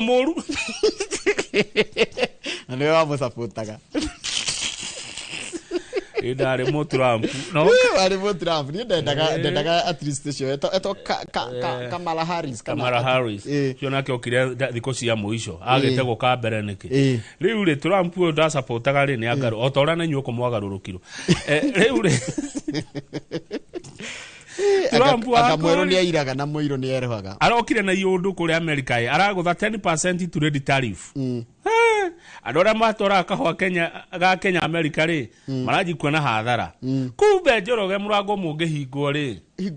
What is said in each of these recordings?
Mũru. Na nĩwe wamũcapotaga. Ĩ, ndarĩ mũ Trump no. Warĩ mũ Trump. Niĩ ndendaga at least ũcio etwo Kamala Harris kana Kamala Harris. Cio nake okire thikũ cia mũico agĩte gũka mbere nĩkĩ? Rĩu rĩ, Trump ũyũ ndacapotaga rĩ, nĩ angarũ o ta ũrĩa na inyuĩ ũkũmwagarũrũkirwo. Rĩu rĩ, Trump anga mwerũ wakwa nĩ airaga na mũirũ nĩ erũhaga. Arokire na iũndũ kũrĩa America ĩ aragũtha 10% trade tariff. Andũ arĩa matwaraga kahũa Kenya ga Kenya America rĩ, maranji kuona hathara. Kumbe Njoroge, mũrango ũmwe ũngĩhingwo rĩ,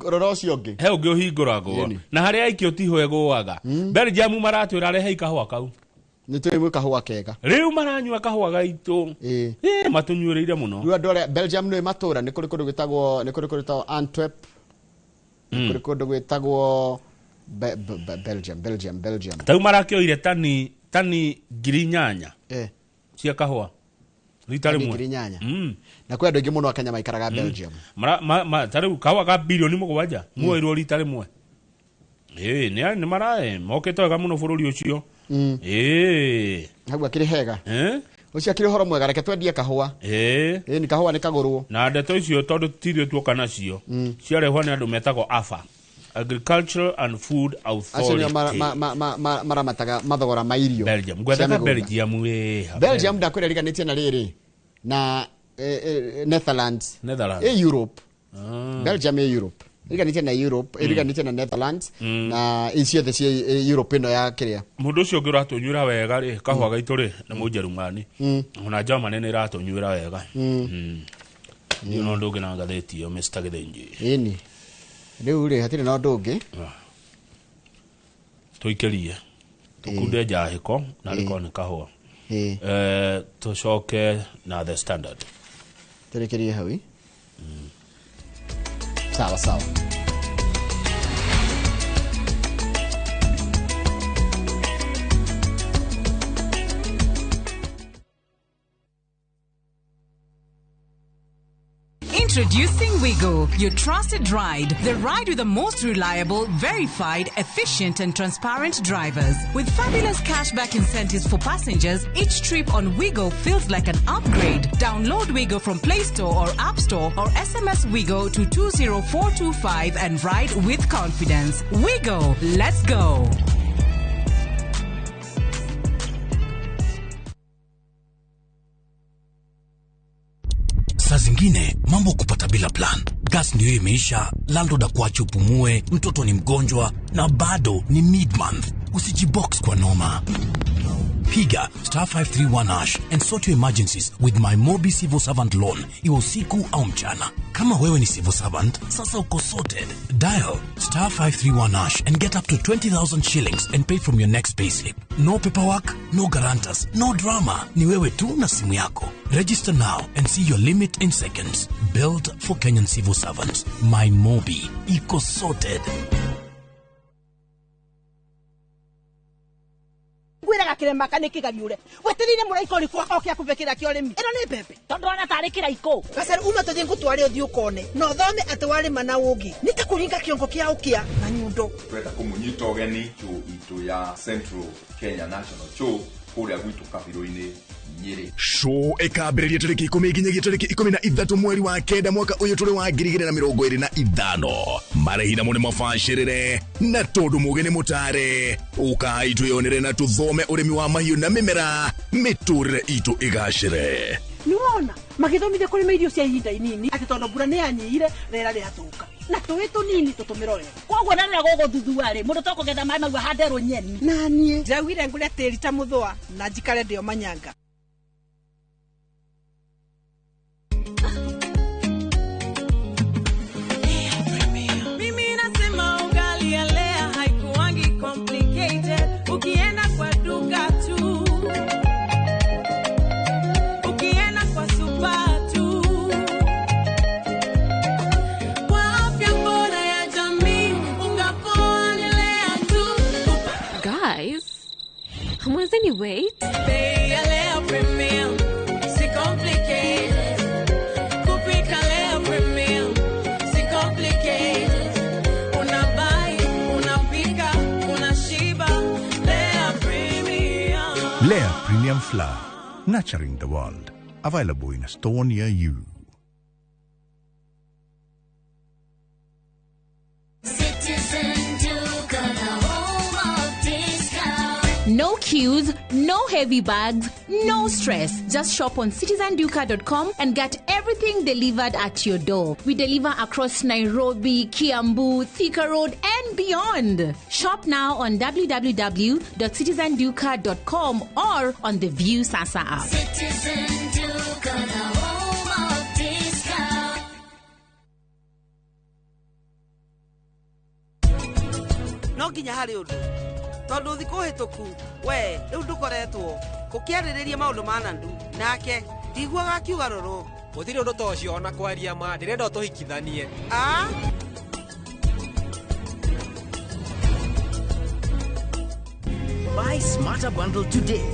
rora ũcio ũngĩ. He ũngĩ ũhingũragwo. Na harĩa aikio tiho ĩgũaga. Belgium maratwĩra rehei kahũa kau. Nĩ tũrĩ kahũa kega. Rĩu maranyua kahũa gaitũ. Matũnyuĩrĩire mũno. Rĩu andũ arĩa Belgium nĩ matũra, nĩ kũrĩ kũndũ gwĩtagwo, nĩ kũrĩ kũndũ gwĩtagwo Antwerp, nĩ kũrĩ kũndũ gwĩtagwo Belgium, Belgium, Belgium. Tau marakĩoire tani 8,000 cia kahũa rita Tani rĩmwe. 8,000. Na kwĩ andũ aingĩ mũno a Kenya maikaraga Belgium. Ta rĩu kahũa ka 7 bilioni muoirwo rita rĩmwe. Ĩĩ, nĩ mara mokĩte wega mũno bũrũri ũcio. Hau akĩrĩ hega. Eh? Ũcio akĩrĩ ũhoro mwega, reke twendie kahũa. Ĩĩ, nĩ kahũa nĩ kagũrwo. Na ndeto icio, tondũ tithuĩ tuoka nacio, ciarehwo nĩ andũ metagwo AFA, Agricultural and Food Acio nĩo Authority. Maramataga mathogora ma irio Belgium cia ngwethaga. mĩgũnda. Belgium ĩha? Belgium ndakwĩra ĩriganĩtie na rĩrĩ na Netherlands. Netherlands. Ĩ Europe. Belgium ĩ Europe, ĩriganĩtie na Europe, ĩriganĩtie na Netherlands na ciothe ciĩ Europe ĩno ya kĩrĩa. Mũndũ ũcio ũngĩ ũratũnyuĩra wega rĩ kahũa gaitũ rĩ nĩ Mũnjerumani. Ona Germany nĩ ĩratũnyuĩra wega. Ndiũ no ũndũ ũngĩ na ngathĩti ĩyo, Mr. Gĩthĩnji. Ĩni, rĩu rĩ, hatirĩ na ũndũ ũngĩ. Tũikĩrie tũkunde njahĩko na rĩkorwo nĩ kahũa. Tũcoke na The Standard. Tũrĩkĩrie hau ĩ. Sawa sawa. Introducing Wigo, your trusted ride. The ride with the most reliable, verified, efficient, and transparent drivers. With fabulous cashback incentives for passengers, each trip on Wigo feels like an upgrade. Download Wigo from Play Store or App Store or SMS Wigo to 20425 and ride with confidence. Wigo, let's go. Saa zingine mambo kupata bila plan. Gas ndio imeisha, landlord akuache upumue, mtoto ni mgonjwa na bado ni mid-month. Usijibox kwa noma. Piga *531# and sort your emergencies with my Mobi Civil Servant Loan, iwe usiku au mchana. Kama wewe ni civil servant, sasa uko sorted. Dial *531# and get up to 20,000 shillings and pay from your next payslip. No paperwork, no guarantors, no drama. Ni wewe tu na simu yako. Register now and see your limit in seconds. Built for Kenyan civil servants. My Mobi. Iko sorted. Ngwĩraga kĩrema nĩ kĩgariũre wetereire mũraika ũrĩkũ oke akũbe kĩrĩa kĩa ũrĩmi. Ĩno nĩ mbembe tondũ ona tarĩ kĩraikũ. Gacaru uma tũthiĩ ngũtware ũthiĩ ũkone na ũthome atĩ warĩma na ũngĩ nĩ ta kũringa kĩongo kĩa ũkĩa na nyundo. Twenda kũmũnyita ũgeni show itũ ya Central Kenya National Show kũrĩa gwitũ Kabirũ-inĩ, Nyĩrĩ. Show ĩkambĩrĩria tarĩki 10 nginyagia tarĩki 13 mweri wa kenda mwaka ũyũ tũrĩ wa 2025. Marĩhi namo nĩ mabacĩrĩre, na tondũ mũgĩ nĩ mũtare, ũkai twĩyonere na tũthome ũrĩmi wa mahiũ na mĩmera, mĩtũrĩre itũ ĩgacĩre. Nĩwona magĩthomithia kũrĩma irio cia ihinda inini atĩ tondũ mbura nĩ yanyihire, rĩera rĩathũka na tũĩ tũnini tũtũmĩro wega. Koguo na rĩrĩa gũgũthuthua rĩ, mũndũ tokũgetha maĩ mau ahande rũnyeni. Na niĩ ndĩraugire ngũre tĩri ta mũthũa na njikare ndĩo manyanga. Mimi nasema ugali ya Lea haikuangi complicated. Ukienda kwa duka tu, ukienda kwa super tu. Kwa afya bora ya jamii, unga poa ni Lea tu. Guys, hamwezeni wait? Bei ya Lea Premium, si complicated. Kupika Lea Premium, si complicated. Unabuy, unapika, unashiba. Lea Premium. Lea Premium Flour, nurturing the world. Available in a store near you. Citizen Duka, the home of discount. No queues, no heavy bags, no stress. Just shop on citizenduka.com and get everything delivered at your door. We deliver across Nairobi, Kiambu, Thika Road, and beyond. Shop now on www.citizenduka.com or on the View Sasa app. Citizen Duka, the home of discount. No nginya harĩ ũndũ tondũ thikũ hĩtũku we rĩu ndũkoretwo ũkĩarĩrĩria maũndũ ma nandu nake ndiguaga akiuga rũrũ. Gũtirĩ ũndũ ta ũcio ona kwaria ma ndĩrenda ũtũhikithanie. A Buy Smarter Bundle today.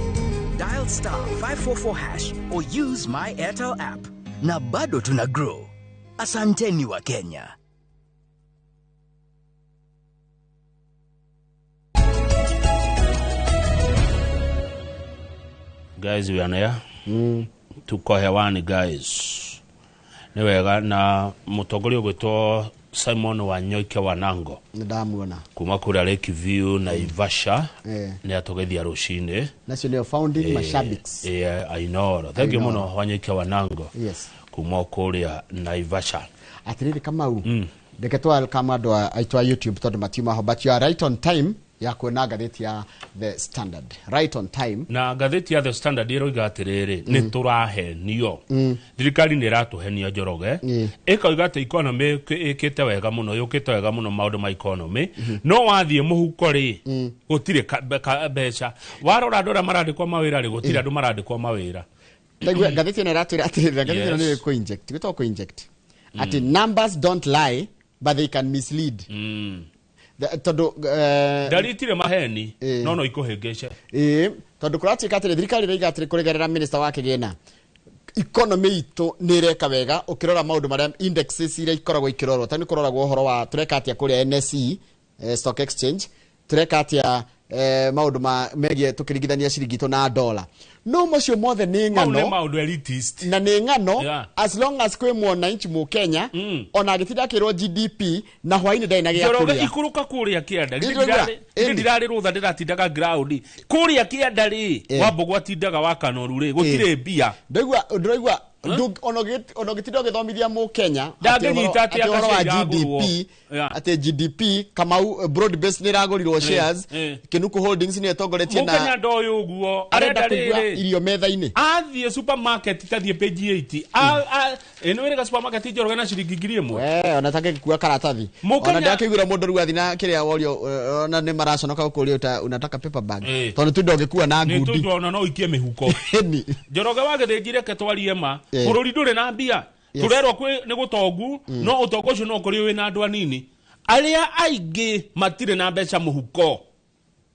Dial star 544 hash or use my Airtel app. Na bado tuna grow. Asanteni wa Kenya. Guys, we are there. Tuko hewani guys. Nĩ wega na mũtongoria ũgwĩtwo Simon Wanyoike Wanango nĩ ndamuona kuma kũrĩa Lake View Naivasha nĩ atũgeithia rũcinĩ. Nacio nĩyo founding mashabiki. Ainoro. Thank you mũno Wanyoike Wanango. Yes. Kuma kũrĩa Naivasha. Atiriri Kamau, reke twa welcome andũ aitũ a YouTube tondũ matiuma ho, but you are right on time ya kuona ngathĩti ya The Standard. Right on time. Na ngathĩti ya The Standard ĩroiga atĩrĩrĩ, nĩ tũrahenio. Thirikari nĩ ĩratũhenia Njoroge. Ĩkoiga atĩ economy ĩkĩte wega mũno, yũkĩte wega mũno maũndũ ma economy. No wathiĩ mũhuko rĩ, gũtirĩ mbeca. Warora andũ arĩa marandĩkwo mawĩra rĩ, gũtirĩ andũ marandĩkwo mawĩra. Ndaigua ngathĩti ĩno ĩratwĩra atĩrĩrĩ, ngathĩti ĩno nĩ ĩkũ-inject, gwĩtagwo kũ-inject. Atĩ numbers don't lie but they can mislead. Tondũ ndari itirĩ maheni no no ikũhĩngĩce. Tondũ kũratuĩka atĩrĩ, thirikari ĩraiga atĩrĩ kũregerera minister wa kĩgĩna, economy itũ nĩ ĩreka wega ũkĩrora maũndũ marĩa indexes iria ikoragwo ikĩrorwo. Ta nĩ kũroragwo ũhoro wa tũreka atĩa kũrĩa NSE, Stock Exchange, tũreka atĩa maũndũ ma megiĩ tũkĩringithania ciringi itũ na dollar. No macio mothe nĩ ng'ano. Maũndũ elitist. Na nĩ ng'ano, as long as kwĩ mwananchi Mũkenya ona agĩtinda akĩrwo GDP na hwainĩ ndarĩ na gĩa Njoroge kũrĩa. Ikũrũka kũrĩa kĩanda. Githĩ ndirarĩ rũtha ndĩratindaga ground. Kũrĩa kĩanda rĩ, Wambũgũ atindaga wa Kanoru rĩ, gũtirĩ mbia. Ndĩraigua ona ũgĩtinda ũgĩthomithia Mũkenya ndangĩnyita atĩ ũhoro wa GDP, atĩ GDP Kamau broad base nĩ ĩragũrirwo shares, Kinuku Holdings nĩ ĩtongoretie na Mũkenya ndoĩ ũguo, arenda kũigua irio metha-inĩ. Athiĩ supermarket tathiĩ page 8. Ĩno ĩrĩ supermarket Njoroge na ciringi 1000. Ona takĩkua karatathi. Ona ndakĩiguĩra mũndũ rĩu athiĩ na kĩrĩa worio, ona nĩ maraconoka gũkũria unataka paper bag. Tondũ tu ndũngĩkua na ngundi. Nĩ tondũ ona no ũikie mĩhuko. Njoroge wagĩthĩnjire reke twarie ma. Bũrũri ndũrĩ na mbia. Tũrerwo kwĩ nĩ gũtongu, no ũtongu ũcio no ũkũrio wĩna andũ anini. Arĩa aingĩ matirĩ na mbeca mũhuko.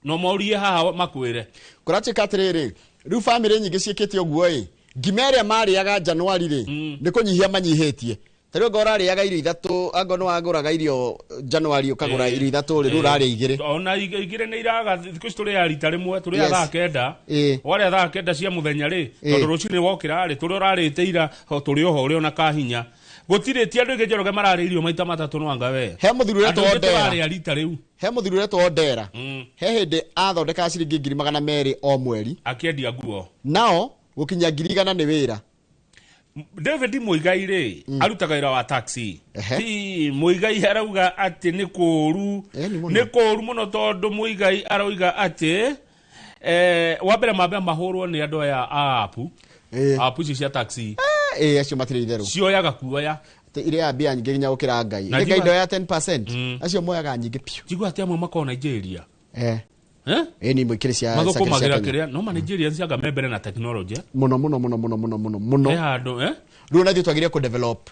No morie haha makwĩre. Kũratuĩka atĩrĩrĩ, rĩu bamĩrĩ nyingĩ ciĩkĩte ũguo ĩ, ngima ĩrĩa marĩaga Januari rĩ, nĩ kũnyihia manyihĩtie. Ta rĩu angorwo ũrarĩaga irio ithatũ, angorwo nĩ wagũraga irio Januari ũkagũra irio ithatũ rĩ, rĩu ũrarĩa igĩrĩ. Ona igĩrĩ nĩ iraga, thikũ ici tũrĩaga rita rĩmwe, tũrĩaga thaa kenda. Warĩa thaa kenda cia mũthenya rĩ, tondũ rũcinĩ wokĩra rĩ, tũrĩa ũrarĩte ira, tũrĩ oho ũrĩ ona kahinya. Gũtirĩ ti andũ aingĩ Njoroge mararĩa irio maita matatũ no anga we. He mũthuri ũretwo Ondera. Tũrarĩa rita rĩu. He mũthuri ũretwo Ondera. He hĩndĩ athondekaga ciringi 200,000 o mweri. Akĩendia nguo. Nao gũkinya 100,000 nĩ wĩra. David Muigai rĩ, arutaga wĩra wa taxi. Ti Muigai arauga atĩ nĩ kũũru. Nĩ kũũru mũno tondũ Muigai arauga atĩ wa mbere mambe mahũrwo nĩ andũ aya a app. App ici cia taxi. Acio matirĩ itherũ. Cioyaga kuoya. Iria mbia nyingĩ nginya gũkĩra Ngai. Nĩ Ngai ndoya 10%. Acio moyaga nyingĩ piũ. Njigua atĩ amwe makoragwo Nigeria. Ni mwikire cia mathũkũmagĩra kĩrĩa no ma Nigeria cianga me mbere na technology. Mũno mũno mũno mũno mũno mũno mũno. He handũ Rĩu ona ithuĩ twagĩrĩire kũ develop.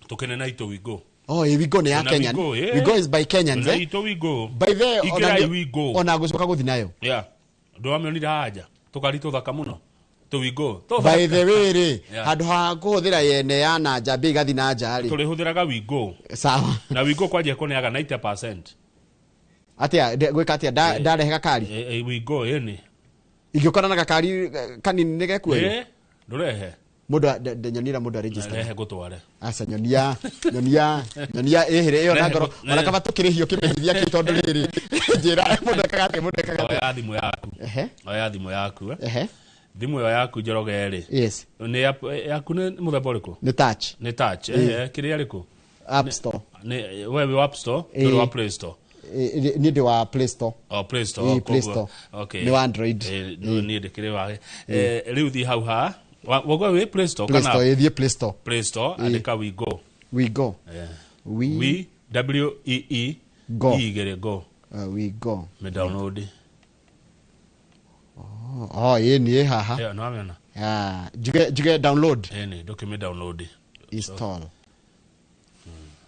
Tũkene na itũ Wigo. Oh, Wigo nĩ ya Kenya. Wigo is by Kenyans. Na itũ Wigo. By the ona gũcoka gũthiĩ nayo. Yeah. Ndwamĩonire haja. Tũkari tũthaka mũno. Tũwigo. By the way rĩ, handũ ha kũhũthĩra yene ya na nja mbia igathiĩ na nja rĩ. Tũrĩhũthĩraga Wigo. Sawa. Na Wigo kwanja ĩkũneaga 90%. Atia gwĩka atia ndarehe gakari. Wigo ĩni. Ingĩũkana na gakari kanini nĩ gekuoywo. Ndũrehe. Mũndũ nyonira mũndũ aregister. Rehe ngũtware. Aca nyonia nyonia nyonia ĩhĩrĩ ĩyo na ngoro ona kaba tũkĩrĩhio kĩmenyithia kĩu tondũ rĩrĩ njĩra mũndũ ekaga atĩa mũndũ ekaga atĩa. Oya thimũ yaku. Oya thimũ yaku. Ehe. Thimũ ĩyo yaku Njoroge rĩ. Yes. Nĩ yaku nĩ mũthemba ũrĩkũ? Nĩ touch. Nĩ touch. Ehe, kĩrĩa rĩkũ? App Store. Nĩ we wĩ wa App Store, ndũrĩ wa Play Store. Niĩ ndĩ wa Play Store. Oh, Play Store. Play Store. Okay. Nĩ wa Android. Niĩ ndĩkĩrĩ wa. Rĩu thiĩ hau ha. Wagwa wĩ Play Store Play Store, ĩthiĩ Play Store. Play Store, andĩka We Go. We Go. We W E E Go. E igĩrĩ go. We Go. Me download. Oh, ĩ nĩ haha. Ĩyo no amena. Ah, njuge download. Ĩni, ndũkĩmĩ download. Install.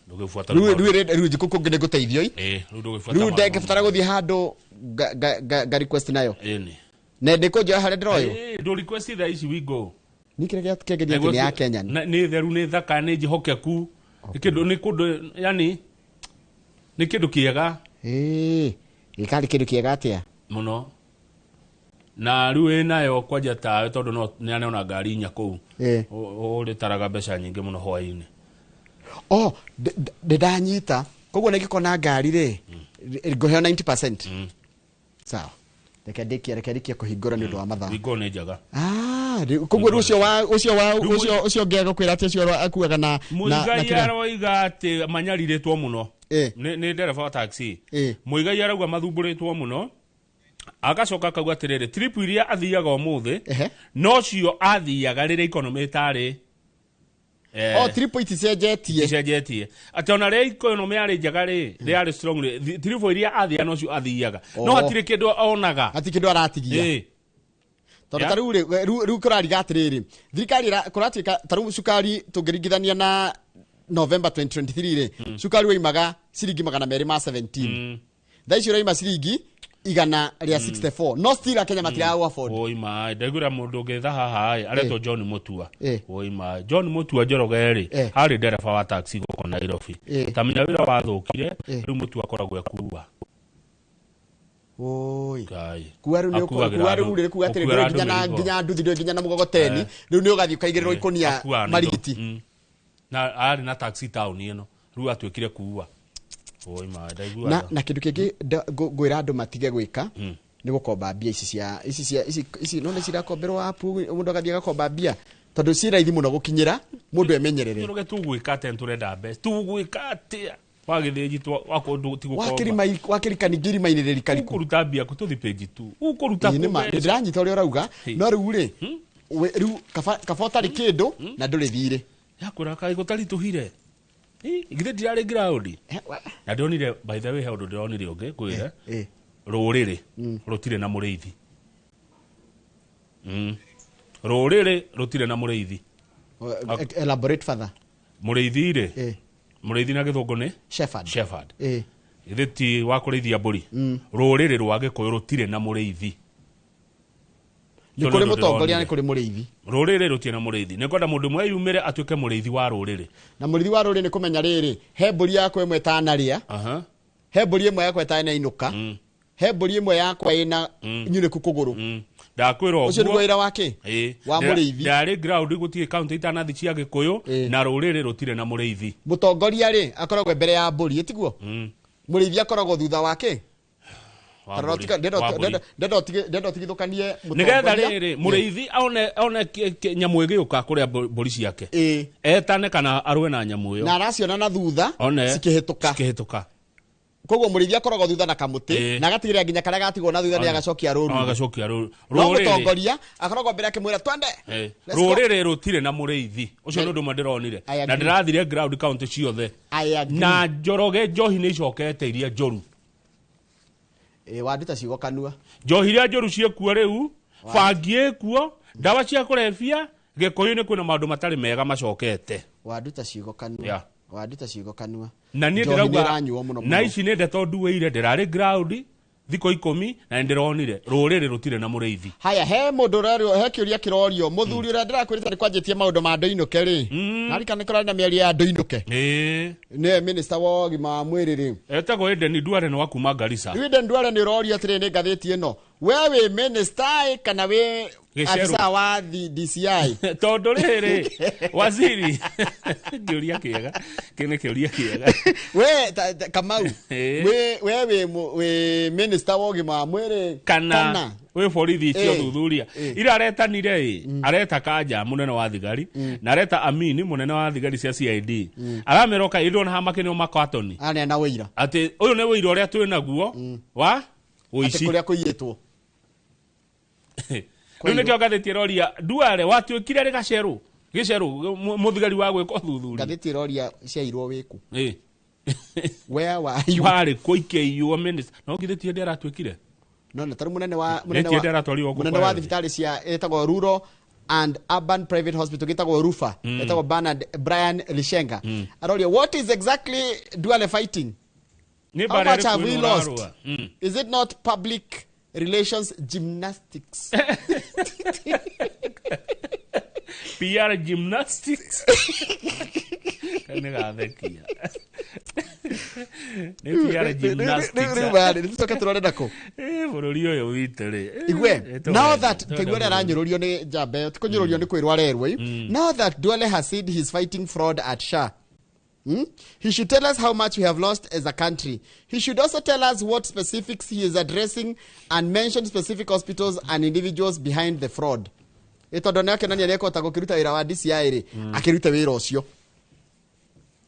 Ndũgĩbuata. Rĩu rĩu rĩu njikũ kũngĩ nĩ ngũteithio i. Rĩu ndũgĩbuata. Rĩu ndengĩbatara gũthiĩ handũ nga request nayo. Ĩni. Na ndĩkũnjoya harĩa ndĩroywo. Ndũ request thaa ici We Go. Nĩ kĩrĩa kĩangeria atĩ nĩ ya Kenya. Nĩ theru, nĩ thaka, nĩ njĩhokeku. Nĩ kĩndũ nĩ kũndũ yani nĩ kĩndũ kĩega. Gĩkarĩ kĩndũ kĩega atĩa? Mũno. Na rĩu ĩnayo kwanja tawe tondũ no nĩ aneona ngari inya kũu. Ũrĩtaraga mbeca nyingĩ mũno hwaĩ-inĩ. Oh, ndĩndanyita. Koguo nĩngĩkona ngari rĩ, ngũheo 90%. Sawa. Reke ndĩkie kũhingũra nĩ ũndũ wa mathaa. We Go nĩ njega. Koguo rĩu ũcio wa ũcio wa ũcio ũcio ũngĩ agũkwĩra atĩ ũcio akuaga na Mũigai aroiga atĩ manyarirĩtwo mũno. Nĩ ndereba wa taxi. Mũigai arauga mathumbũrĩtwo mũno. Agacoka akauga atĩrĩrĩ, trip iria athiaga ũmũthĩ nocio athiaga rĩrĩa economy ĩtarĩ. Oh, trip iticenjetie. Iticenjetie. Atĩ ona rĩrĩa economy yarĩ njega rĩ, rĩarĩ strong rĩ, trip iria athiaga nocio athiaga. No hatirĩ kĩndũ onaga. Hatirĩ kĩndũ aratigia. Tondũ ta rĩu rĩu kũrariga atĩrĩrĩ, thirikari kũratuĩka ta rĩu cukari tũngĩringithania na November 2023 rĩ, cukari waimaga ciringi 217. Thaa ici ũraima ciringi 164. No still Akenya matiraga afford. Oi ma, ndaigura mũndũ ũngĩ haha ĩ, aretwo John Mutua. Oi ma, John Mutua Njoroge rĩ, arĩ ndereba wa taxi gũkũ Nairobi. Ta menya wĩra wathũkire, rĩu Mutua akoragwo akua. Oi. Kuwa rĩu nĩ kuwa rĩu rĩ kuwa atĩrĩ ndũrĩ nginya na nginya nduthi ndũrĩ nginya na mũgogoteni, rĩu nĩ ũgathiĩ ũkaigĩrĩrwo ikũnia marigiti. Na arĩ na taxi town ĩno, rĩu atuĩkire kuua. Oi ma, ndaigua. Na kĩndũ kĩngĩ ngwĩra andũ matige gwĩka nĩ gũkomba mbia ici cia ici cia ici ici no nĩ cirakomberwo app mũndũ agathiĩ agakomba mbia tondũ ci raithi mũno gũkinyĩra mũndũ emenyerere. Njoroge tũgwĩka atĩa tũrenda mbeca? Tũgwĩka atĩa? Wagĩthĩnji wakũndũ ti gũkomba. Wakĩrika ningĩ irima-inĩ rĩrikariku. Ũkũruta mbia kũ tũthi page tu. Ũkũruta kũ mbeca. Ndĩranyita ũrĩa ũrauga no rĩu rĩ rĩu kaba ũtarĩ kĩndũ na ndũrĩ thirĩ. Yakwĩra kaĩ gũtaritũhire. Githĩ ndirarĩ ground. Na ndĩronire by the way he ũndũ ndĩronire ũngĩ ngwĩre. Rũrĩrĩ rũtirĩ na mũrĩithi. Rũrĩrĩ rũtirĩ na mũrĩithi. Elaborate further. Mũrĩithi rĩ. Mũrĩithi na gĩthũngũ nĩ? Shepherd. Shepherd. Githĩ ti wa kũrĩithia mbũri. Rũrĩrĩ rwa Gĩkũyũ rũtirĩ na mũrĩithi. Nĩ kũrĩ mũtongoria nĩ kũrĩ mũrĩithi. Rũrĩrĩ rũtirĩ na mũrĩithi. Nĩ ngwenda mũndũ ũmwe eyumĩre atuĩke mũrĩithi wa rũrĩrĩ. Na mũrĩithi wa rũrĩrĩ nĩ kũmenya rĩrĩ, he mbũri yakwa ĩmwe ĩtanarĩa. He mbũri ĩmwe yakwa ĩtanainũka. He mbũri ĩmwe yakwa ĩna nyunĩku kũgũrũ. Ndakwĩra ũguo. Ũcio nĩguo wĩra wake? Wa mũrĩithi. Ndarĩ ground gũtirĩ county itanathi cia Gĩkũyũ na rũrĩrĩ rũtirĩ na mũrĩithi. Mũtongoria rĩ akoragwo mbere ya mbũri, ĩtiguo? Mũrĩithi akoragwo thutha wake? Ndenda ũtigithũkanie nĩgetha rĩrĩ mũrĩithi one nyamũ ĩgĩũka kũrĩa mbũri ciake etane kana arũe na nyamũ ĩyo na araciona na thutha cikĩhĩtũka. Koguo mũrĩithi akoragwo thutha na kamũtĩ na agatigĩrĩra nginya karĩa gatigwo na thutha nĩ agacokia rũru. Agacokia rũru. No mũtongoria akoragwo mbere akĩmwĩra twende. Rũrĩrĩ rũtirĩ na mũrĩithi. Ũcio nĩ ũndũ ũmwe ndĩronire. Na ndĩrathire ground county ciothe. Na Njoroge njohi nĩ icokete iria njũru. Wanduta ciugo kanua. Njohi iria njũru ciĩkuo rĩu, bangi ĩkuo, ndawa cia kũrebia, Gĩkũyũ nĩ kwĩna maũndũ matarĩ mega macokete. Wanduta ciugo kanua. Wanduta ciugo kanua. Na niĩ ndĩrauga na ici nĩ ndeto nduĩire ndĩrarĩ ground Thikũ 10 na nĩndĩronire rũrĩrĩ rũtirĩ na mũrĩithi. Haya, he mũndũ ũrario, he kĩũria kĩrorio mũthuri ũrĩa ndĩrakwĩrĩte nĩ kwanjĩtie maũndũ ma ndũinũke rĩ, narikana nĩ kũrarĩ na mĩario ya ndũinũke. Nĩwe minister wa ũgima wa mwĩrĩ rĩ. Etagwo Eden Duale, nĩ wa kuma Garissa. Rĩu Eden Duale nĩ ũrorio atĩrĩ nĩ ngathĩti ĩno, we wĩ minister ĩ kana wĩ Gĩcerũ. afisa wa DCI? Tondũ rĩrĩ, waziri, kĩũria kĩega kĩ nĩ kĩũria kĩega. We Kamau, we wĩ minister wa ũgima wa mwĩrĩ kana wĩ borithi cio thuthuria ira aretanire ĩ, areta Kanja mũnene wa thigari na areta Amini mũnene wa thigari cia CID, aramera oka ĩndĩ ona hamakĩ makatoni aneana wĩira atĩ ũyũ nĩ wĩira ũrĩa twĩ naguo wa atĩ ũici kũrĩa kũiyĩtwo. Rĩu nĩkĩo ngathĩti ĩroria Duale watuĩkire rĩ gacerũ gĩcerũ mũthigari wa gwĩka ũthuthuria. Ngathĩti ĩroria ciairwo wĩkũ? Where were you? Warĩ kũikĩiywo minister no githĩ ti hĩndĩ aratuĩkire? No na tarĩu mũnene wa Nĩ mũnene ti hĩndĩ aratwarirwo gũkũ mũnene wa kwa thibitarĩ cia ĩtagwo Rural and Urban Private Hospital, gĩtagwo Rufa, ĩtagwo Bernard Brian Lishenga, aroria, what is exactly Duale fighting? Nĩ How mbara much ĩrĩkũ have we ĩno lost? ũrarũa? Is it not public relations gymnastics? PR gymnastics nĩ gathekia nĩ PR gymnastics. Rĩu barĩ nĩtũcoke tũrore nako. Bũrũri ũyũ witũ rĩ, Igwe, now that tũgende taiguo arĩa bũrũri. aranyũrũrio nĩ njamba ĩyo, ti kũnyũrũrio nĩ kwĩrwo arerwo ĩ. Now that Duale has said he's fighting fraud at SHA, He should tell us how much we have lost as a country. He should also tell us what specifics he is addressing and mention specific hospitals and individuals behind the fraud. Ĩ tondũ nĩ akenania nĩ ekũhota gũkĩruta wĩra wa DCI rĩ, akĩrute wĩra ũcio.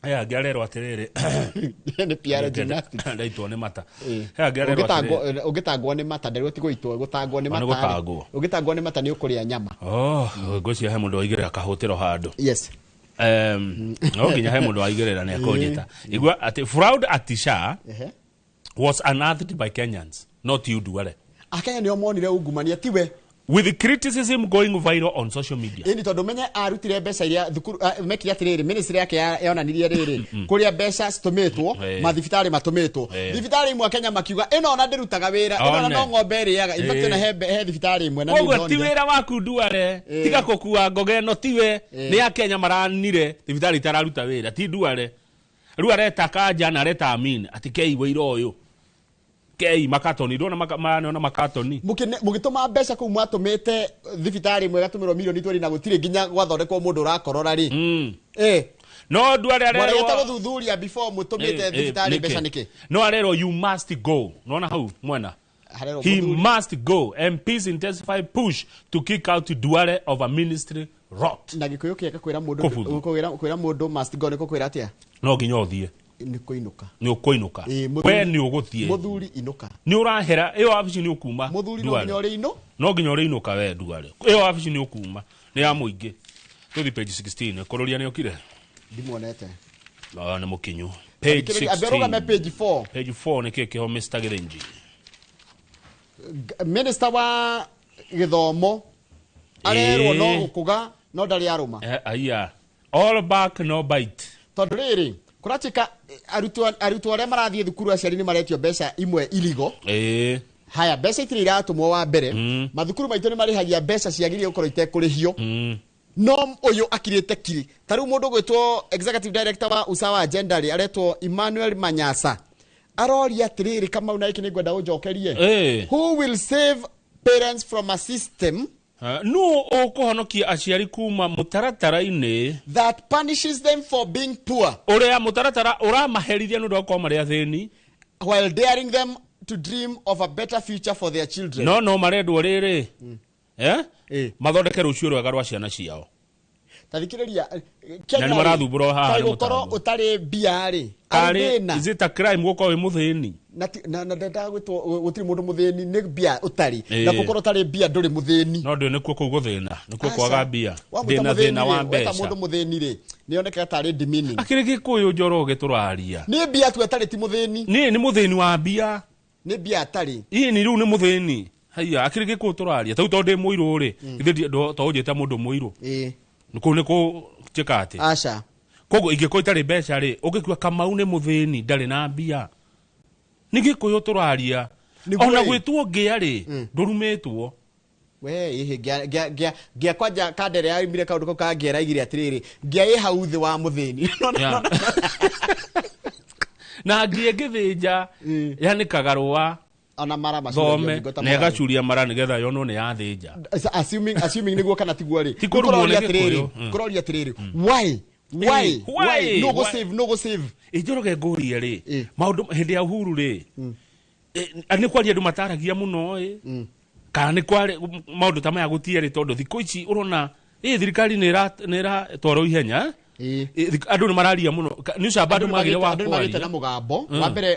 Aya angĩ arerwo atĩrĩrĩ Nĩ PR gymnastics. Ndaitwo nĩ mata. He angĩ arerwo atĩrĩrĩ. Ũngĩtangwo nĩ mata ndarĩo ti gũitwo, gũtangwo nĩ O, nĩ mata rĩ. gũtangwo. Ũngĩtangwo nĩ mata nĩ ũkũrĩa nyama. Oh, ngwĩciria he mũndũ waigĩrĩra kahũtĩro handũ. Yes. No nginya he mũndũ waigĩrĩra nĩ akũnjĩta. Igua atĩ fraud at SHA was unearthed by Kenyans, not you, Duale. Akenya nĩo monire ungumania tiwe. With criticism going viral on social media. Ĩni tondũ menye arutire mbeca iria thukuru mekire atĩrĩrĩ, ministry yake yonanirie rĩrĩ kũrĩa mbeca citũmĩtwo, mathibitarĩ matũmĩtwo, thibitarĩ imwe Kenya makiuga ĩno ona ndĩrutaga wĩra, ĩno ona One. no ng'ombe ĩrĩaga. In fact, ona he thibitarĩ ĩmwe na Koguo nĩ ti ndonire. wĩra waku Duale, tiga kũkua ngoga ĩno tiwe, nĩ Akenya maranire thibitarĩ itararuta wĩra, ti Duale. Rĩu areta Kanja na areta Amin atĩ kei wĩira ũyũ. Kei makatoni, ndona maranona makatoni. Mũgĩtũma mbeca kũu mwatũmĩte thibitarĩ ĩmwe ĩgatũmĩrwo mirioni 20 na gũtirĩ nginya gwathondekwo mũndũ ũrakorora rĩ. No Duale arerwo Mwaregete gũthuthuria before mũtũmĩte thibitarĩ mbeca nĩkĩ? No arerwo you must go. Nona hau mwena. Harerwo He mũthuri. must go. MPs intensify push to kick out Duale over ministry rot. Na gĩkũyũ kĩega kwĩra mũndũ Kũbuthu. kwĩra mũndũ must go nĩ kũkwĩra atĩa? No nginya ũthiĩ. Nĩ kũinũka. Nĩ ũkũinũka. Mũthuri- We nĩ ũgũthiĩ. Mũthuri inũka. Nĩ ũrahera ĩyo wabici nĩ ũkuma. Mũthuri no Duale. nginya ũrĩ inũ. No nginya ũrĩinũka we Duale. Ĩyo wabici nĩ ũkuma. Nĩ ya mũingĩ. Tũthi page 16. Kũrũria nĩ ũkire? Ndimuonete. Ah, nĩ mũkinyu. Page Ambe ũrũgame 16. page 4. Page 4 nĩ kĩĩ kĩho Mr. Gĩthĩnji? Minister wa gĩthomo arerwo no gũkũga no ndarĩ arũma. Aya. All back no bite. Tondũ rĩrĩ kũratuĩka arutwo arĩa marathiĩ thukuru aciari nĩ maretio mbeca imwe irigo. Haya, mbeca itirĩ iratũmwo wa mbere, mathukuru maitũ nĩ marĩhagia mbeca ciagĩrĩire gũkorwo itekũrĩhio, no ũyũ akirĩte kiri. Ta rĩu mũndũ ũgwĩtwo executive director wa Usawa Agenda rĩ, aretwo Emmanuel Manyasa, aroria atĩrĩrĩ, Kamau, na gĩkĩ nĩ ngwenda ũnjokerie, who will save parents from a system Nũ ũkũhonokia aciari kuma mũtaratara-inĩ that punishes them for being poor, ũrĩa mũtaratara ũramaherithia nĩ ũndũ wa gũkorwo marĩ athĩni, while daring them to dream of a better future for their children? No marendwo rĩrĩ, mathondeke rũciũ rwega rwa ciana ciao. Ta thikĩrĩria, Na nĩ marathumbũrwo haha kaĩ nĩ gũkorwo mũtambo. ũtarĩ mbia rĩ arĩ Karĩ thĩna? is it a crime gũkorwo wĩ mũthĩni? Na na ndendaga gwĩtwo gũtirĩ mũndũ mũthĩni nĩ mbia ũtarĩ, na gũkorwo ũtarĩ mbia ndũrĩ mũthĩni. No ndũĩ nĩkuo kũu gũthĩna nĩkuo Aca. kwaga mbia. Wamwĩta Ndĩna mũthĩni thĩna rĩ, wa weta mbeca. mũndũ mũthĩni rĩ, nĩonekaga tarĩ demeaning. Akĩrĩ Gĩkũyũ Njoroge tũraria. Nĩ mbia tu atarĩ ti mũthĩni. Niĩ nĩ mũthĩni wa mbia. Nĩ mbia atarĩ. Ii ni rĩu nĩ mũthĩni. Haiya, akĩrĩ Gĩkũyũ tũraria tau tondũ ndĩ mũirũ rĩ, githĩ to ũnjĩte mũndũ mũirũ? Kũu nĩ kũnjĩka atĩ? Aca. Koguo ingĩkorwo itarĩ mbeca rĩ, ũngĩkua Kamau nĩ mũthĩni ndarĩ na mbia. Nĩ Gĩkũyũ tũraria. Ona gwĩtwo ngĩa rĩ, ndũrumĩtwo. We ihe ngĩa kwanja kandere yaumire kaũndũ kau ka ngĩa raigire atĩrĩrĩ, ngĩa ĩ hau thĩ wa mũthĩni. Na ngĩa ĩngĩthĩnja yanĩkaga rũa ona mara thome na ĩgacuria mara nĩgetha yonwo nĩ yathĩnja. Assuming nĩguo kana tiguo rĩ, Ti kũrumwo nĩ Gĩkũyũ. Kũroria atĩrĩrĩ, why no go save, no go save. Njoroge ngũrie rĩ, maũndũ hĩndĩ ya Uhuru rĩ, nĩ kwaria andũ mataragia mũno ĩ, kana nĩ kwarĩ maũndũ ta maya gũtiarĩ, tondũ thikũ ici ũrona thirikari nĩ ĩratwarwo ihenya, andũ nĩ mararia mũno, nĩ ũcamba andũ magĩre wa kwaria. Andũ nĩ magĩte na mũgambo.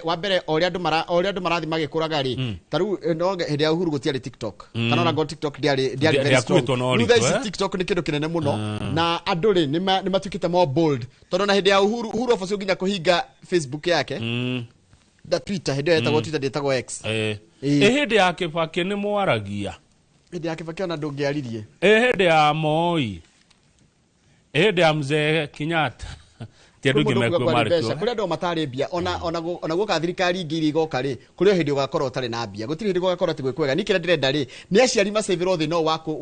Wa mbere o ũrĩa andũ marathiĩ magĩkũraga rĩ, ta rĩu no hĩndĩ ya Uhuru gũtiarĩ TikTok. Kana ona ngo TikTok ndĩarĩ very strong. Rĩu thaa ici TikTok nĩ kĩndũ kĩnene mũno, na andũ rĩ nĩ matuĩkĩte more bold, tondũ na hĩndĩ ya Uhuru abatiĩ nginya kũhinga Facebook yake na Twitter, hĩndĩ ĩyo yetagwo Twitter, ndĩtagwo X. Hĩndĩ ya Kibaki nĩ mwaragia. Hĩndĩ ya Kibaki ona ndũngĩaririe. Hĩndĩ ya Moi, hĩndĩ ya Mzee Kenyatta, ti andũ aingĩ mekuo marĩ kuo. Kũrĩ andũ matarĩ mbia, ona guoka thirikari ingĩ iria igoka rĩ, kũrĩ o hĩndĩ ũgakorwo ũtarĩ na mbia, gũtirĩ hĩndĩ gũgakorwo atĩ gwĩ kwega. Niĩ kĩrĩa ndĩrenda rĩ, nĩ aciari macĩvĩrwo thĩna ũyũ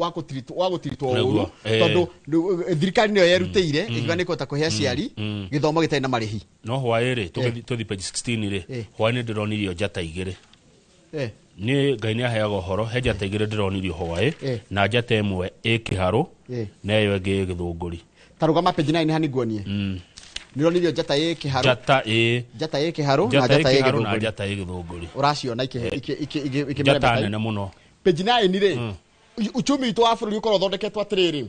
wa gũtiritwo ũru, tondũ thirikari nĩyo yerutĩire ĩkiuga nĩ ĩkũhota kũhe aciari gĩthomo gĩtarĩ na marĩhi. No hwaĩ rĩ, tũthiĩ page 16 rĩ, hwaĩ nĩ ndĩronirio njata igĩrĩ. Nĩ Ngai nĩ aheaga ũhoro, he njata igĩrĩ ndĩronirio hwaĩ, na njata ĩmwe ĩ kĩharũ, na ĩyo ĩngĩ ĩ gĩthũngũri. Ta rũgama page 9 hani nguonie. Nĩronirio njata ĩ kĩharũ. Njata ĩ kĩharũ na njata ĩ gĩthũngũri. Na njata ĩ gĩthũngũri. Ũraciona ikĩmeremeta. Njata nene mũno. Page 9 rĩ, uchumi witũ wa bũrũri ũkorwo ũthondeketwo atĩrĩrĩ,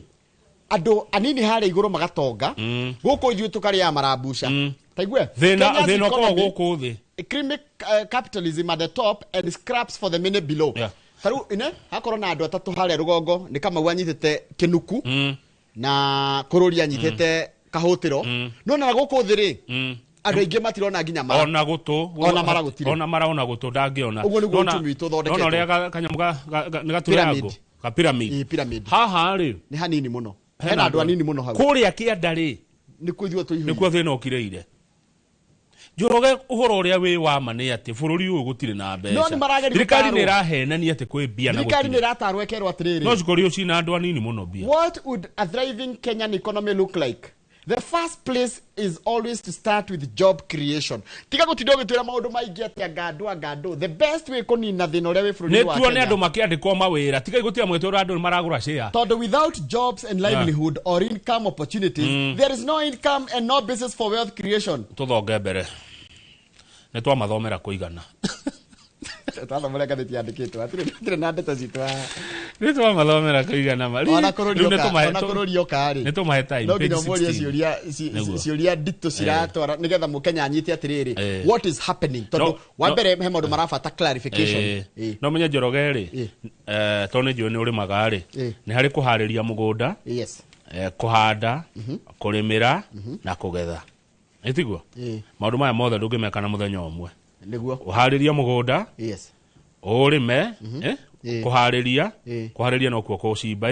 andũ anini harĩa igũrũ magatonga, gũkũ ithuĩ tũkarĩaga marambuca. Taigue? Thĩna ũkoragwo gũkũ thĩ. Creamy capitalism at the top and scraps for the many below. Ta rĩu ine hakorwo na andũ atatũ harĩa rũgongo, nĩ Kamau anyitĩte kĩnuku na Kũrũri anyitĩte kahũtĩro. No na gũkũ thĩ rĩ, andũ aingĩ matirona nginya mara. Ona gũtũ, ona mara gũtirĩ. Ona mara ona gũtũ ndangĩona. Ũguo nĩguo uchumi witũ ũthondeketwo. Nona ũrĩa kanyamũ nĩ gatũrango. Ka pyramid. Pyramid. Haha rĩ, nĩ hanini mũno. Hena andũ anini mũno hau. Kũrĩa kĩanda rĩ, nĩkuo ithuĩ tũihũire. Nĩkuo thĩna ũkirĩire. Njoroge ũhoro ũrĩa wĩ wa ma nĩ atĩ bũrũri ũyũ gũtirĩ na mbeca. No nĩ marageria Thirikari nĩ ĩrahenania atĩ kwĩ mbia na gũtirĩ. Thirikari nĩ ĩratarwo ĩkerwo atĩrĩrĩ. No cikũrio cina andũ anini mũno mbia. What would a thriving Kenyan economy look like? The first place is always to start with job creation. Tiga gũtinda ũgĩtwĩra maũndũ maingĩ atĩ anga andũ. The best way kũnina thĩna ũrĩa wĩ bũrũri wa Kenya. Nĩ tuone andũ makĩandĩkwo mawĩra. Tiga gũtinda mũgĩtwĩra andũ nĩ maragũra share. Tondũ without jobs and livelihood or income opportunities, there is no income and no basis for wealth creation. Tũthonge mbere. Nĩ twamathomera kũigana. Twathomera ngathĩti yandĩkĩtwo. Hatirĩ na ndeto citũ haha. Nĩ twamathomera kũigana ma. Ona kũrũri oka rĩ, nĩ tũmahe time. No nginya ũmũrie ciũria nditũ ciratwara nĩgetha mũkenya anyite atĩrĩrĩ, what is happening? Tondũ wa mbere he maũndũ marabata clarification. No menye Njoroge rĩ, tondũ nĩ njũĩ nĩ ũrĩmaga rĩ, nĩ harĩ kũharĩria mũgũnda, kũhanda, kũrĩmĩra na kũgetha. Nĩ tiguo? Maũndũ maya mothe ndũngĩmeka na mũthenya ũmwe. Nĩguo. Ũharĩrie mũgũnda, ũrĩme, kũharĩria, kũharĩria nokuo kũcimba,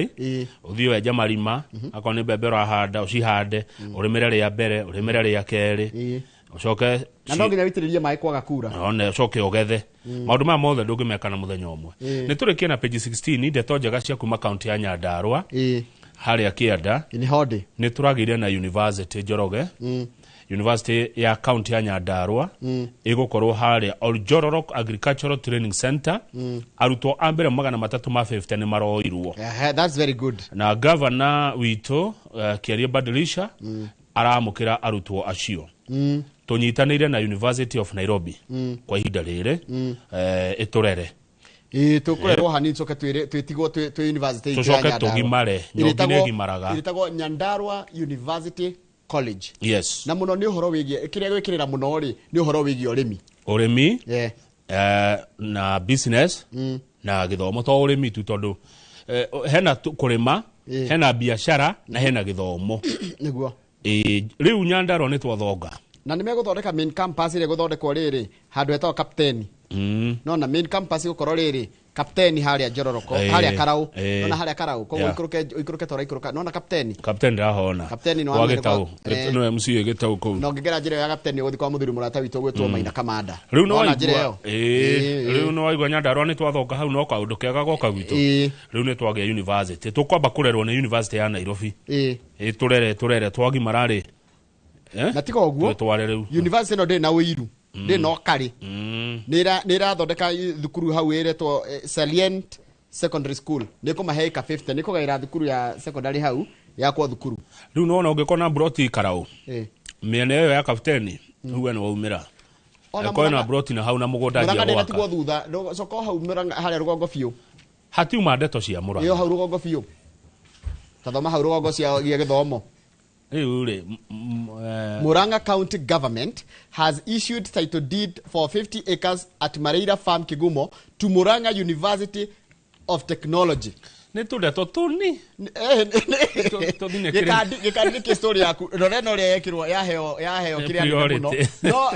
ũthiĩ wenje marima, akorwo nĩ mbembe ũrahanda ũcihande, ũrĩmĩre rĩa mbere, ũrĩmĩre rĩa kerĩ, ũcoke na no nginya wĩitĩrĩrie maĩ kwaga kura. One ũcoke ũgethe. Maũndũ maya mothe ndũngĩmeka na mũthenya ũmwe. Nĩ tũrĩkie na page 16, ndeto njega cia kuma kaunti ya Nyandarua, harĩa kĩanda. Nĩ hodi. Nĩ tũragĩire na university Njoroge. University ya kaunti ya Nyandarua ĩgũkorwo harĩa Oljororok Agricultural Training Center. Arutwo a mbere 350 nĩ maroirwo. That's very good. Na governor witũ Kiarie Badilisha aramũkĩra arutwo acio. Tũnyitanĩire na University of Nairobi kwa ihinda rĩrĩ, ĩtũrere. Tũkũrerwo hanini tũcoke twĩtigwo twĩ university itũ ya Tũcoke Nyandarua. tũgimare, nyongi nĩ ĩgimaraga. Ĩtagwo Nyandarua University College. Yes. Na mũno nĩ ũhoro wĩgiĩ kĩrĩa gwĩkĩrĩra mũno rĩ, nĩ ũhoro wĩgiĩ ũrĩmi. Ũrĩmi, na business, na gĩthomo to ũrĩmi tu tondũ hena kũrĩma, hena biacara na hena gĩthomo. Nĩguo. Rĩu Nyandarua nĩ twathonga. Na nĩ megũthondeka main campus ĩrĩa ĩgũthondekwo rĩrĩ handũ hetagwo Kapteni. No na main campus ĩgũkorwo rĩrĩ Kapteni haria Njororoko haria Karau nona haria Karau koguo ikũrũke tora ikũrũka nona kapteni kapteni ndahona kapteni no wa Gĩtaũ no MC Gĩtaũ kũu no ngĩgera njĩra ya kapteni ũgũthiĩ kwa mũthuri mũrata witũ gwĩtwo Maina Kamanda rĩu no waigua rĩu no waigua Nyandarua nĩ twathonga hau no kaũndũ kega goka gwitũ rĩu nĩ twagĩa university tũkwamba kũrerwo nĩ university ya Nairobi tũrere twagimara rĩ na tiga ũguo university no ndĩ na ũiru ndĩ na ũkarĩ nĩ ĩrathondeka thukuru hau ĩretwo Salient Secondary School nĩ kũmahe ĩka 50 nĩ kũgaĩra thukuru ya secondary hau yakwo thukuru rĩu nĩwona ũngĩkona broti Karau mĩena ĩyo ya kapteni huwe nĩ waumĩra ĩkorwo na broti na hau na mũgũnda ngia gwaka Mũrang'a thutha coka hau Mũrang'a harĩa rũgongo biũ hatiuma ndeto cia Mũrang'a ĩyo hau rũgongo biũ tathoma hau rũgongo cia gĩthomo. Murang'a County Government has issued title deed for 50 acres at Mareira Farm, Kigumo, to Murang'a University of Technology. Nĩ tũndeto tũni gĩkandi nĩ story yaku rora ĩno ũrĩa yekirwo yaheo kĩrĩa nene mũno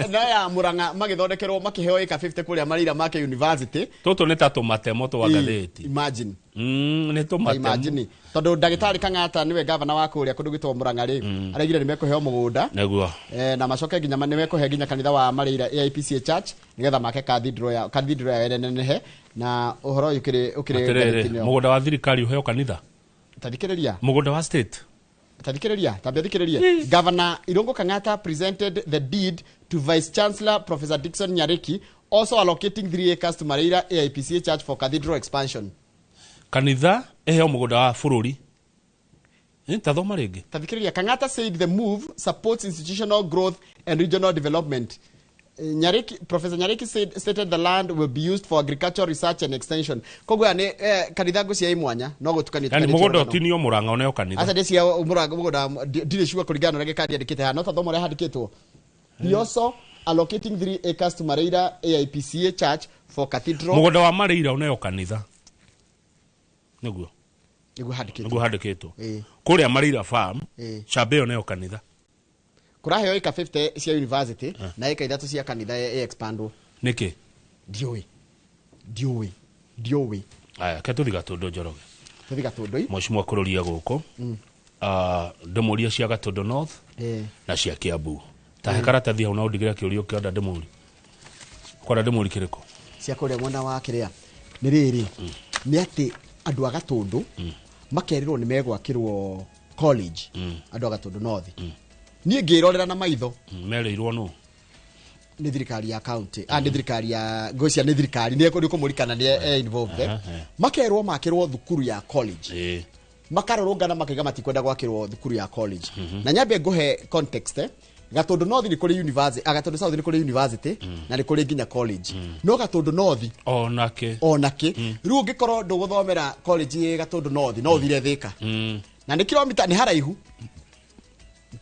no ya Murang'a magĩthondekerwo makĩheo ĩka 50 kũrĩa Mareira make university tũtũ nĩ ta tũmatemo twa ngathĩti imagine nĩ tũmatemo imagine tondũ ndagĩtarĩ Kang'ata nĩwe gavana wa kũrĩa kũndũ gwĩtwo Murang'a rĩ araigire nĩ mekũheo mũgũnda nĩguo na macoke nginya nĩ mekũhe nginya kanitha wa Mareira AIPCA Church nĩgetha make cathedral ya nenehe na ũhoro ũyũ ũkĩrĩ mũgũnda wa thirikari ũheo kanitha tathikĩrĩria mũgũnda wa state tathikĩrĩria tambia thikĩrĩria Governor Irungu Kang'ata presented the deed to Vice Chancellor Professor Dickson Nyariki also allocating 3 acres to Mareira AIPCA Church for cathedral expansion. Kanitha eheo mũgũnda wa bũrũri tathoma rĩngĩ tathikĩrĩria Kang'ata said the move supports institutional growth and regional development. Nyariki, Professor Nyariki stated the land will be used for agricultural research and extension. Koguo nĩ kanitha ngũcia imwanya no gũtukania yani mũgũnda ũtinio Mũrang'a oneo kanitha aca ndĩcia Mũrang'a mũgũnda ndirĩ sure kũringana na ũrĩa gĩkandi andĩkĩte haha no tathoma ũrĩa handĩkĩtwo. He also allocating 3 acres to Mareira AIPCA Church for cathedral. Mũgũnda wa Mareira oneo kanitha nĩguo handĩkĩtwo kũrĩa Mareira Farm Chambeo oneo kanitha kuraheo ĩka 50 cia university na ĩka 3 cia kanitha ĩ expandwo nĩkĩ ndiũĩ aya ke tũthi Gatũndũ Njoroge tũthi Gatũndũ mheshimiwa kũrũria gũkũ ndĩmũrie cia Gatũndũ North na cia Kiambu tahe karatathi hau na ũndigĩre kĩũrio kĩonda ndĩmũri kwenda ndĩmũri kĩrĩkũ cia kũrĩa mwena wa kĩrĩa nĩ rĩrĩ nĩ atĩ andũ a Gatũndũ makerĩrwo nĩ megwakĩrwo college andũ a Gatũndũ North niĩ ngĩrorera na maitho merĩirwo nũ nĩ thirikari ya county nĩ thirikari ya ngũcia nĩ thirikari nĩ kũmũrikana nĩ involved makerwo makĩrwo thukuru ya college makarũrũngana makaiga matikwenda gwakĩrwo thukuru ya college na nyambe ngũhe context Gatũndũ North nĩ kũrĩ university Gatũndũ South nĩ kũrĩ university na nĩ kũrĩ nginya college no Gatũndũ North onake rĩu ũngĩkorwo ndũgũthomera college ĩ Gatũndũ North no ũthire Thika na nĩ kilomita nĩ haraihu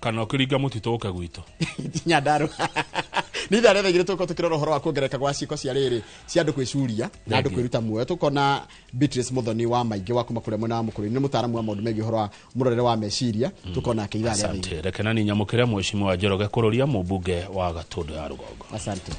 kana ũkĩringa mũtitũ ũke gwitũ Nyandarua nĩ ithaa rĩa 2 tũkorwo tũkĩrora ũhoro wa kuongerereka gwa ciĩko cia rĩrĩ cia andũ kwĩcuria na andũ kwĩruta muoyo tũkona Beatrice Muthoni wa maingĩ wa kuma kũrĩa mwena wa Mũkũrũinĩ nĩ mũtaaramu wa maũndũ megiĩ ũhoro wa mũrorere wa meciria tũkona ake ithaa rĩa 2. Asante reke na niĩ nyamũkĩre mheshimiwa Njoroge kũrũria mũmbunge wa Gatũndũ ya Rũgongo. Asante.